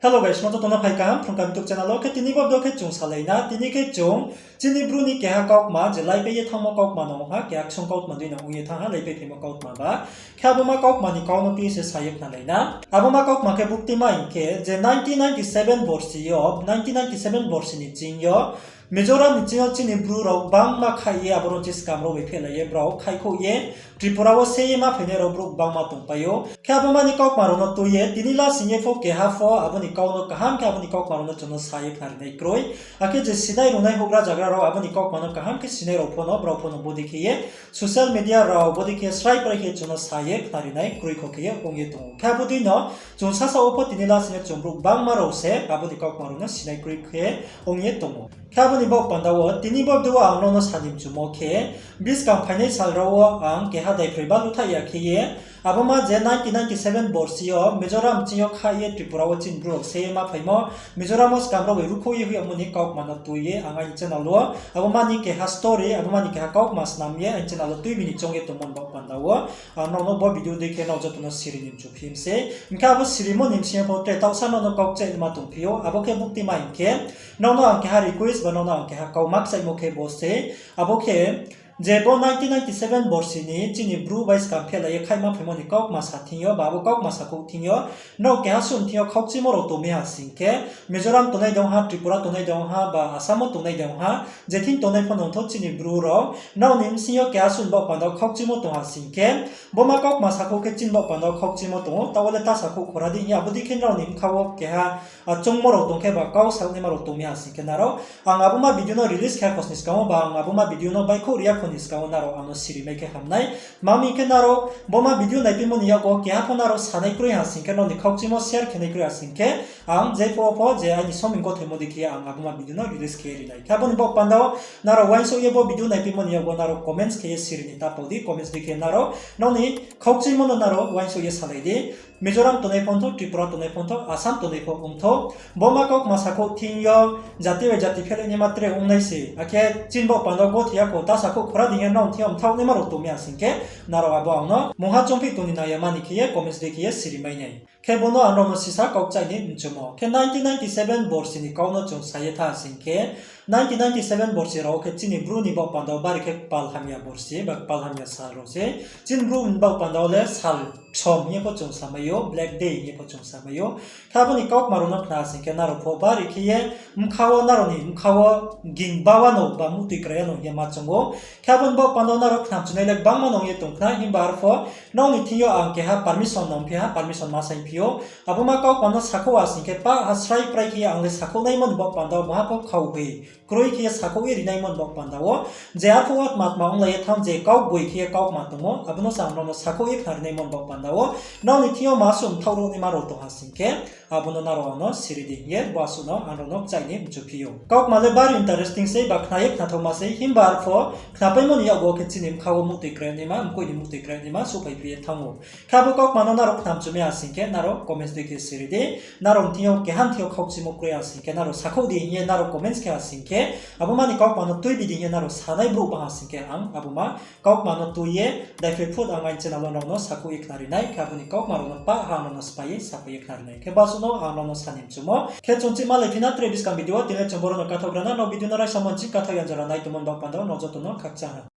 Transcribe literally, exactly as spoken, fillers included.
Hello guys, nrao joto no phai kaham Phrung Kaham YouTube channel wo. Khe tini bo video khe chung salai na, tini khe chung chini Bru ni keha kautma, je laipai ye thanngmo kautma no ong ha, keha ksung kautma dei no ong ye thanng ha, laipai phaimo kautma ba. Khe abo ma kautma ni kau no tui se sa ye khnalai na. Abo ma kautma khe buktima hing khe, je nineteen ninety-seven borsi yo, nineteen ninety-seven borsi ni ching yo, Mizoram ni ching yo chini Bru rao gbangma khaih ye, abo rao chiskam rao bai phehlai ye, brao khaihkhouh ye, Tripura wo se ye ma phainai rao brouh gbangma tongpai ou. Khe abo ma ni kautma rao no tui ye, tini lasing ye pho keha pho abo ni kau no kaham khe abo ni kautma rao no chung no sa ye khnari nai kroi. Akhe je sinai rungnai houhgra zagra rao abo ni kautma no kaham khe sinai rao pho no, brao pho no bodei khe ye social media rao bodei khe srai prai khe chung no sa ye khnari nai kroi kho khe ye ong ye tong ou. Khe abo dei no chung sasaoh wo pho tini lasing ye chung brouh gbangma rao se abo ni kautma rao no sinai kroi khe ong ye tong ou. Khe abo ni baoh panda wo tini bo video wo ang nrao no sa ni mchumo khe, buskang phainai sal rao wo ang keha daiphroi baluh thaih ya khe ye, abo ma je nineteen ninety-seven borsi yo Mizoram ching yo khaih ye Tripura wo chini Bru rao se ye ma phaimo, Mizoram wo skam rao bai ruhkhouh ye hoih yagmo ni kautma no tui ye ang aini channel wo abo ma ni keha story, abo ma ni keha kautma snam ye aini channel wo tuibi ni choung ye tongmo ni baoh panda wo ang nrao no bo video dei khe nrao joto no siri ni mchu phi mi sei. Hing khe abo sirimo ni bsing yo pho tre taohsa nrao no kau kchaih naima tongphi ou, abo khe buktima hing khe, nrao no ang keha request ba nrao no ang keha kau ma kchaihmo khe bo sei, abo khe, je bo nineteen ninety-seven borsi ni chini Bru bai skam phehlai ye khaihma phaimo ni kautma sa thing yo, ba abo kautma sakhouh thing yo, nrao keha suh thing yo khaukchimo rao tongmai ha sing khe, Mizoram tongnai de ong ha, Tripura tongnai de ong ha, ba Assam wo tongnai de ong ha, je thing tongnai pho no ong thou chini Bru rao, nrao ni bsing yo keha suh ni baoh panda wo khaukchimo tong ha sing khe, bo ma kautma sakhouh khe chini baoh panda wo khaukchimo tong ou, taoh wo le ta sakhouh khora di hing ye, abo dei khe nrao ni bkha wo keha, a, choungmo rao tong khe ba kau sakhouh naima rao tongmai ha sing khe nrao, ang abo ma video no release khe kho ni skang wo ba ang abo ma video no baihkhouh ri ya kho ni skang wo nrao ang no siri mai khe ham nai. Tma hing khe nrao bo ma video naipaimo ni yakgu keha pho nrao sanai kroi ha sing khe, nrao ni khaukchimo share khe nai kroi ha sing khe, ang jepho pho je aini somoi gothoimo dei khe ye ang abo ma video no release khe ri nai. Khe abo ni baoh panda wo nrao uaingsouh ye bo video naipaimo ni yakgu nrao comments khe ye siri ni ta pau di, comments dei khe nrao, nrao ni khaukchimo no nrao uaingsouh ye salai di. Mizoram tongnai pho ong thou, Tripura tongnai pho ong thou, Assam tongnai pho ong thou, bo ma kautma sakhouh thing yo, jati bai jati phehlai naima tre ong nai se, akhe chini baoh panda wo gothe ya kho, ta sakhouh khora di hing ye nrao thing yo mthaoh naima rao tongmai ha sing khe, nrao abo ang no mungha choungphi tong ni nang ya mani khe ye comments dei khe ye siri mai nai. Khe bo no ang nrao no sisa kau kchaih ni mchumo. Khe nineteen ninety-seven borsi ni kau no chung sa ye tha sing khe, nineteen ninety-seven borsi rao khe chini Bru ni baoh panda wo bari khe kpal hamya borsi ba kpal hamya sal rao se. Chini Bru ni baoh panda wo le sal ksom hing ye pho chung samai ou, Black Day hing ye pho chung samai ou. Khe abo ni kautma rao no khna sing khe nrao pho bari khe ye bkha wo, nrao ni bkha wo ging bawa no ba muhtoi krai ya no hing ye ma choung ou. Khe abo ni baoh panda wo nrao khnamchunai le gbangma no ong ye tong khna, himba arpho nrao ni thing yo ang keha permission no ongphi ha, permission ma saingphi ou. Abo ma kautma no sakhouh ha sing khe, pa ha srai prai khe ye ang le sakhouh naimo ni baoh panda wo, mungha pho khau bai kroi khe ye sakhouh ye rinaimo ni baoh panda wo, je arphuh wo tma tma onglai ye thanng, je kau boi khe ye kautma tongmo, abo no se ang nrao no sakhouh ye khnarinaimo ni baoh panda wo, nrao ni thing yo ma suh mthaoh ruh naima rao tong ha sing khe, abo no nrao ang no siri di hing ye bo asuh no ang nrao no kchaih ni mchuphi ou. Kautma le bari interesting sei, ba khna ye khnathaoma sei, himba arpho khnapaimo ni yakgu khe chini bkha wo muhtoi krai naima, mkoih ni muhtoi krai naima suhphaiphi ye thanng ou. Khe abo kautma no nrao khnamchumai ha sing khe nrao comments dei khe siri di. Nrao ni thing yo keha ni thing yo khaukchimo kroi ha sing khe nrao sakhouh di hing ye nrao comments khe ha sing khe, abo ma ni kautma no tuibi di hing ye nrao sanai brouh bang ha sing khe ang abo ma kautma no tui ye daiphroi phut ang aini channel wo nrao no sakhouh ye khnari nai, khe abo ni kautma rao no pah ha ang nrao no sphai ye sakhouh ye khnari nai. Khe bo asuh no ang nrao no sa ni mchumo. Khe chung chih malaiphi na tre buskang video wo, tini le chung boro no kathaoh gra na, nrao video no raisa mo ni ching kathaoh ya jora naitongmo ni baoh panda wo nrao joto no khakchang ha.